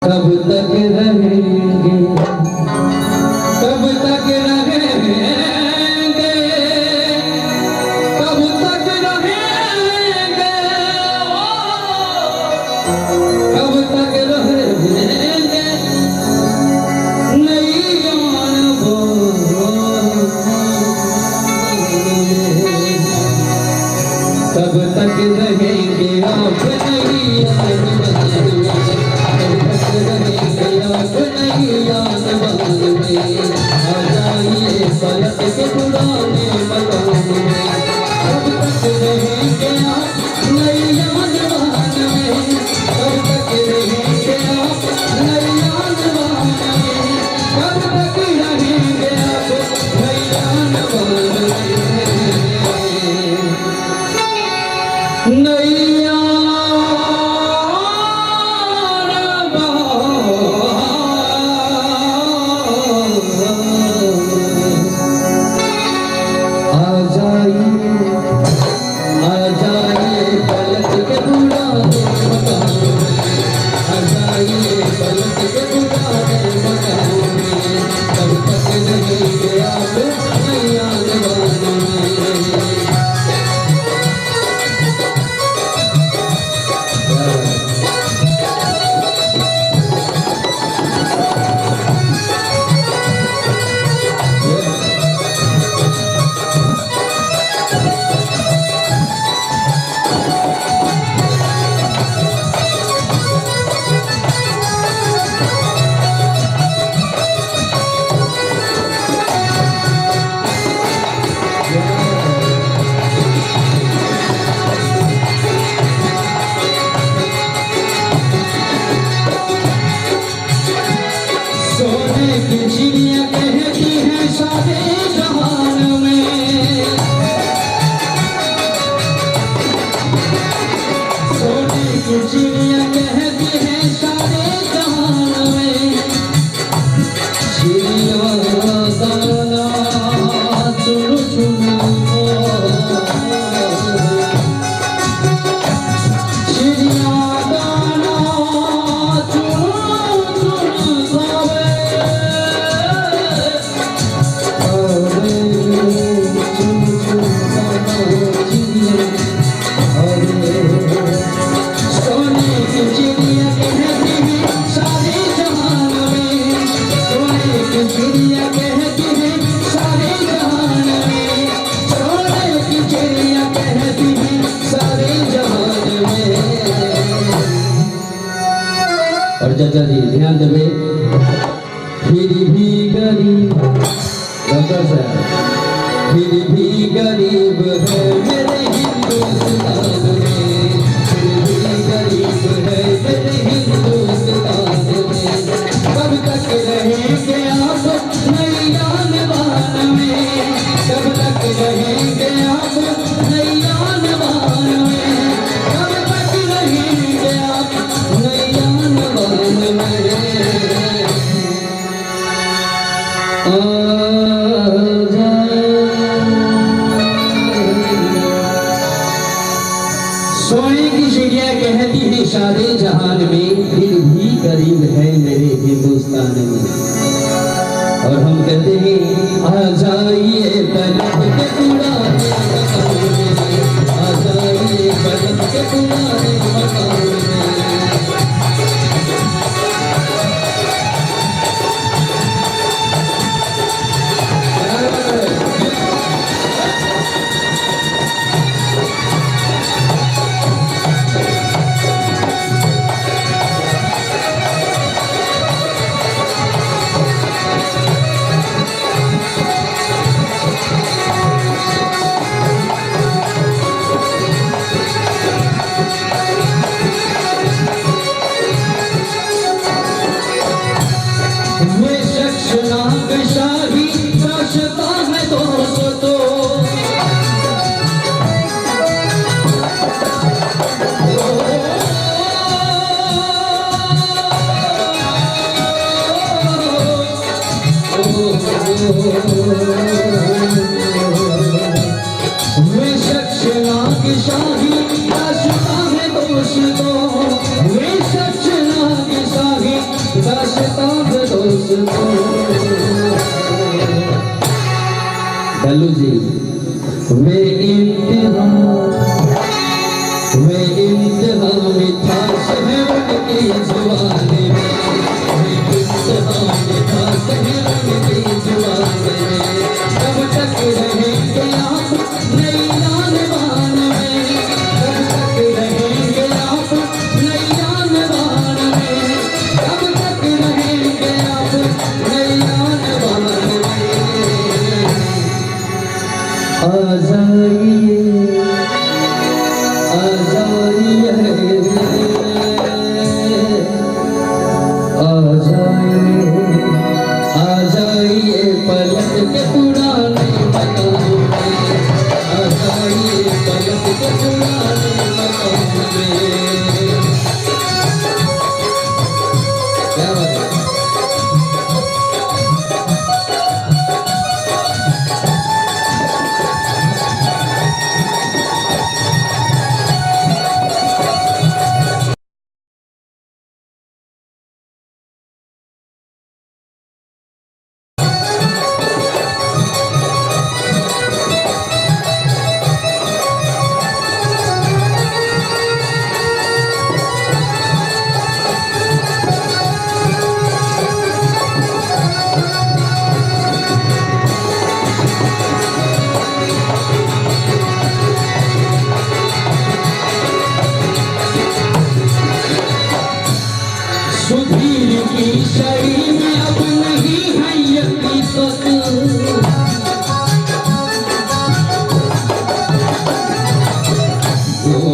कब तक रहेंगे, कब तक रहेंगे, कब तक रहेंगे, कब तक रहेंगे नैया कब तक रहेंगे आप नैया, कब तक रहेंगे आप नैया में। आ जाइए पलट के पुराने मकान में, कब तक रहेंगे आप नैया में, कब तक रहेंगे आप नैया में, कब तक रहेंगे आप नैया में। नैया आ जाइए, आ जाइए पलट के पुराने मकान में, आ जाइए पलट के पुराने मकान में, कब तक रहेंगे आप नैया में। सोने की चिड़िया कहती है सारे जहान में, सोने की चिड़िया कहती है सारे जहान में, चिड़िया दाना चुन चुन, चिड़िया दाना चुन चुन खावे, अरे चुन चुन दाना चिड़िया, अरे सोने की चिड़िया कहती है सारे जहान में, सोने की चिड़िया कहती है सारे जहान में, सोने की चिड़िया कहती है सारे जहान में। और चाचा जी ध्यान देवे, फिर भी गरीब, डॉक्टर साहब, फिर भी गरीब है मेरे हिंदुस्तान में, फिर भी गरीब है मेरे हिंदुस्तान में, कब तक रहेंगे आप नैया बान में, कब तक रहेंगे आप नैया बान में, कब तक रहेंगे आप नैया बान में। आ जाए। सोने की चिड़िया कहती है सारे जहान में, फिर भी गरीब है मेरे हिंदुस्तान में। और हम कहते हैं आ जाइए पलट के पुराने मकान में, आ जाइए पलट के पुराने मकान में। दास्तां दोस्तों। डल्लू जी, वे इम्तिहान, वे इम्तिहान मिठास है उनकी जवानी में, वे इम्तिहान मिठास है उनकी जवानी में। कब तक रहेंगे आप नई आन बान में, कब तक रहेंगे आप नई आन बान में, कब तक रहेंगे आप नई आन बान में। आ जाइए, आ जाइए, आ जाइए, आ जाइए पलट के पुराने मकान में, आ जाइए पलट के पुराने मकान में। क्या बात है। सुधीर की शायरी में अब नहीं है हकीकत, ओ,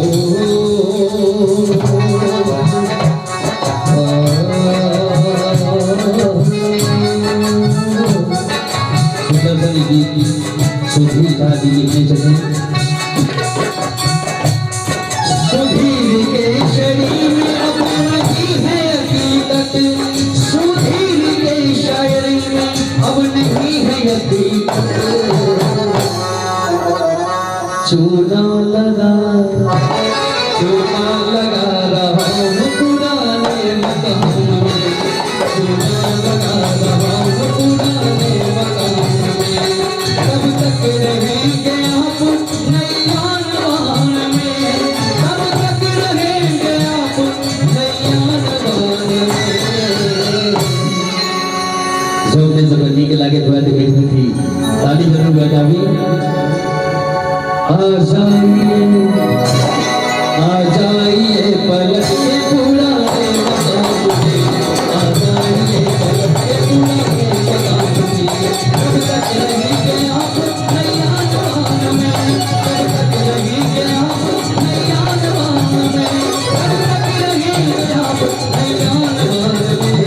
सुंदर गीत सुधीर झा जी लिखने छथिन। सुधीर के शायरी में अब नहीं है हकीकत, सुधीर के शायरी में अब नहीं है हकीकत। चूना लगा, चूना लगा रहा हूँ पुराने मकान में, चूना लगा रहा हूँ पुराने मकान में। कब तक रहेंगे आप नई आन बान में, कब तक रहेंगे आप नई आन बान में। जब अपने नीक लागत हुआ तो मीठी मीठी ताली जरूर बजाबी। आ जाइए, आ जाइए पलट के पुराने मकान में, आ जाइए पलट के पुराने मकान में। कब तक रहेंगे आप नई आन बान में, कब तक रहेंगे आप नई आन बान में, कब तक रहेंगे आप नई आन बान में।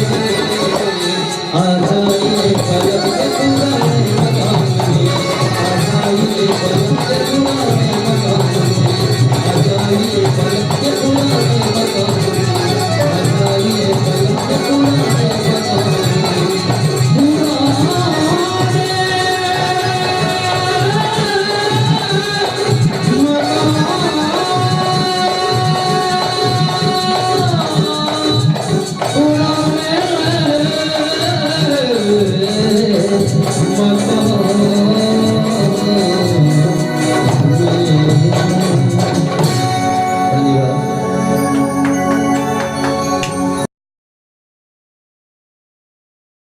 आ जाइए पलट के पुराने मकान में, आ जाइए पलट के पुराने मकान में, आ जाइए पलट के पुराने मकान में, आ जाइए पलट के पुराने मकान में। पुराने मकान, पुराने मकान।